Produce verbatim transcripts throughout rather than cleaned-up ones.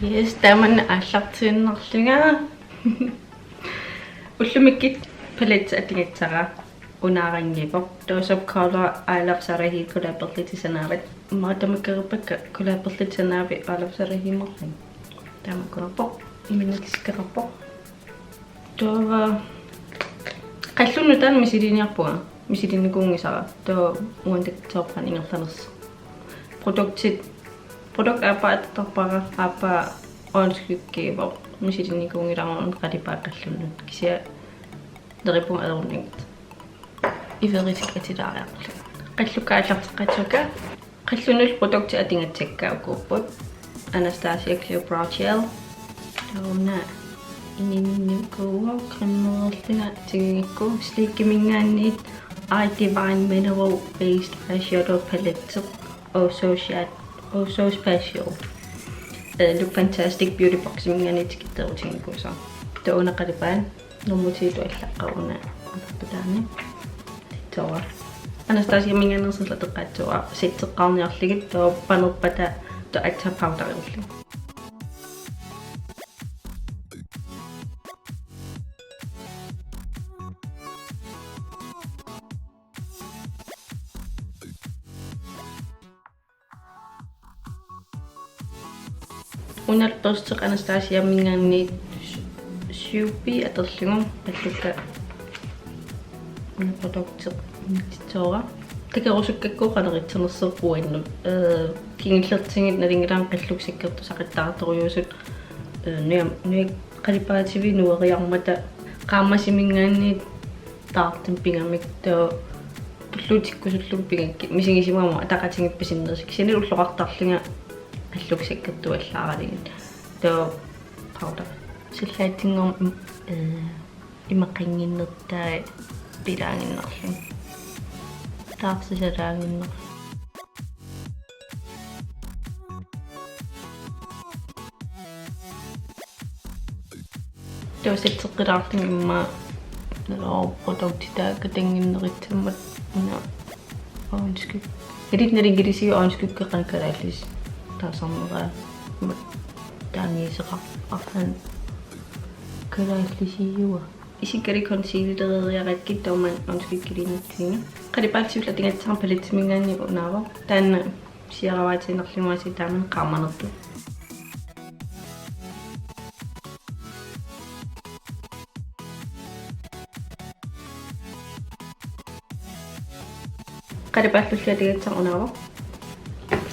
Yes, tamanna aallartiinnarlunga. Ullumikkut paletsi atugassara unaaraangivoq. Dose of Color I Love Sarahi collaberlutik sanaavat. Immaqa tamakkereerpakka collaberlutik sanaavat I Love Sarahi marlin. Tamakkununnga imannak isikkoqarpoq. Taava qallunnut taanna misiliiniarpunga, misiliinikuunngisara. Taava uani taava ingerlanersoq. Produktit, produkt aappaa atortarpara, aappaa øjenskyggiuvoq, misiliinikuunngilara una qalipaat qallunnut. Kisianni neriuppunga ajornanngitsoq. Iverisik atilaariarlunga. Qallukka aallarteqqaassuakka. Qallunnullu produktit atugassakka ukuupput. Anastasia Clear Brow Gel. Taava una ininniukuuvoq, cremeerlunga tigugakku. Sleekiminngaanniit I Divine Mineral Based Eyeshadow Palette. Also Shad-, Also Special. Eh, Look Fantastic Beauty Boximinngaanniit tikitterutigigusa. Taava una qalipaat. Nummer ti-tut allaqqavoq una. Taanna. Taava. Anastasiaminngaanneersoq atoqqaassuara setteqqaarniarlugit taava panerpata taava aatsaat powderilerlugu. Una børsti Anastasiaminngaanniit Shubi atorlugu qallukka una produkti inissinneqarpoq. Takorusukkakku qanoq issanersoq uannut. Eh, kingullertigut nalunngilara qallukka sakkortusaqattaartorujussuusut. Eh, nujam-, nujak qalipaativik nueriarmata qaammatiminngaanniit taartumik pigamik taava tulluutikkusullugu pigakkit misigisimagama ataqatigiit pisinnersut kisianni ulloqartarlunga qallukka sakkortuallaaralugit. Taava powder. Sallaatinngorm-, eh, imaqannginnertai pilaaginnarlugit. Taarsisalaaginnarlugit. Taava setteqqilaarlunga immaqa nalorproduktit taakku tannginnerissammat una øjensky-. Ilit nalingilisii øjenskygge qanoq kalaallisut taasarneraa immaqa taangiiseqarpoq arlaannik kalaallisiiua. Isikka concealereriarakkit taava øjenskygge liinatsinni. Qalipaatit siulleq atugassara palettiminngaanniit unaavoq. Taanna siaruaatiinnarlugu aasiit taama qaamanerpoq. Qalipaallu siulleq atugassara unaavoq.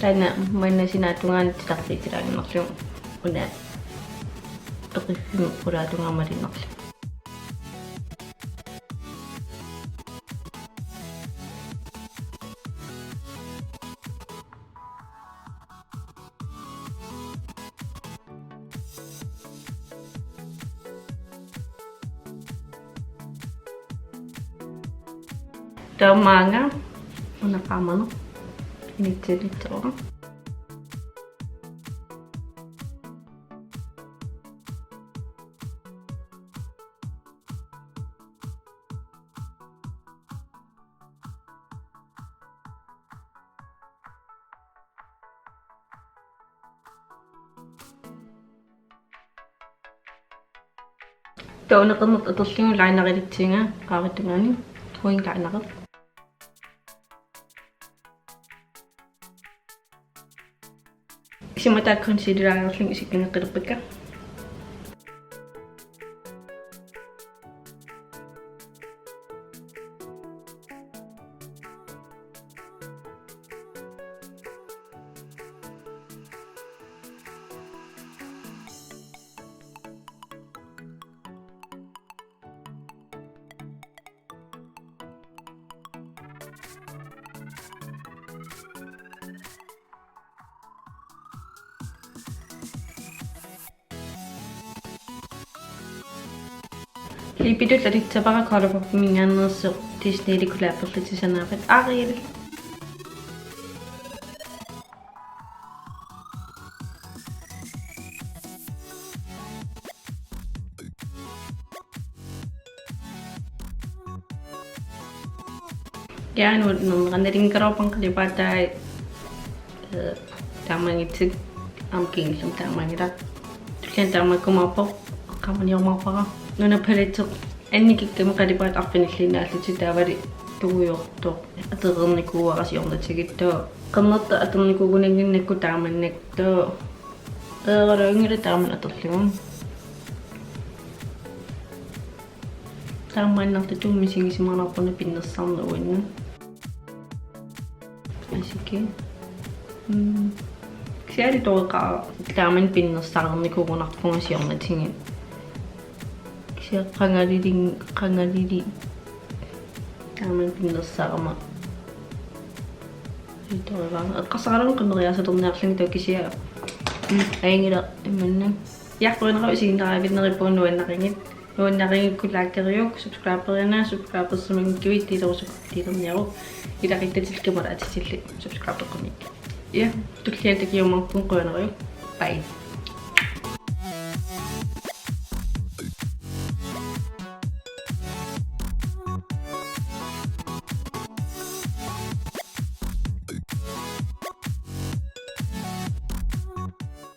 Taanna maanna sinaatungaani titarfiit tilaaginnarlugu una periffimmi qulaatungaa malinnarlugu. Taava maanga una qaamaneq inissittoq. Taava una qernertoq atorlugu linerilitsinga qaaritungaani wing liner. Isima taakku concealeriarlunga isikkaneqqilerpakka. Lippitut atussavara ColourPopiminngaanneersoq Disneylu collaberlutik sanaavat Ariel. Ja, nu, nu, nalinginnarusuppara qalipaatai, eh, taamaanngitsut aamma kingullermik taamaanngilaq. Kisianni taamaakkumaarpoq, eqqaamaniormaarpara. Una palette annikikkamik qalipaat arfinilliinnaallutik, taavalu tungujortoq atereernikuuara siornatigut. Taava qernertoq atornikuugunannginnakku taamannak, taava eeraluunngilaq taamannak atorlugu. Taamaannartutut misigisimaarpunga pinnersarneq uannut. Asiki. Mm. Kisianni toqoqaaq taamannak pinnersarnikuugunarpunga siornatigut. Kisianni qangalili, qangalili. Taamannak pinnersarama. Itoivaanga. Eqqarsaralugu qimmeriaasalerniarlunga taava kisianni. Mm, ajunngilaq imannak. Ja, qujanaq isiginnaarpit, neriuppunga nuannarigit. Nuannarigukku likeriuk, subscriberina, subscribersimanngikkuit delerusukkuit delerniaruk. Ilaquttatillu kameraatitillu subscriberqunik. Ja, tulliani takujumaarpugut, qujanarujussuaq. Bye.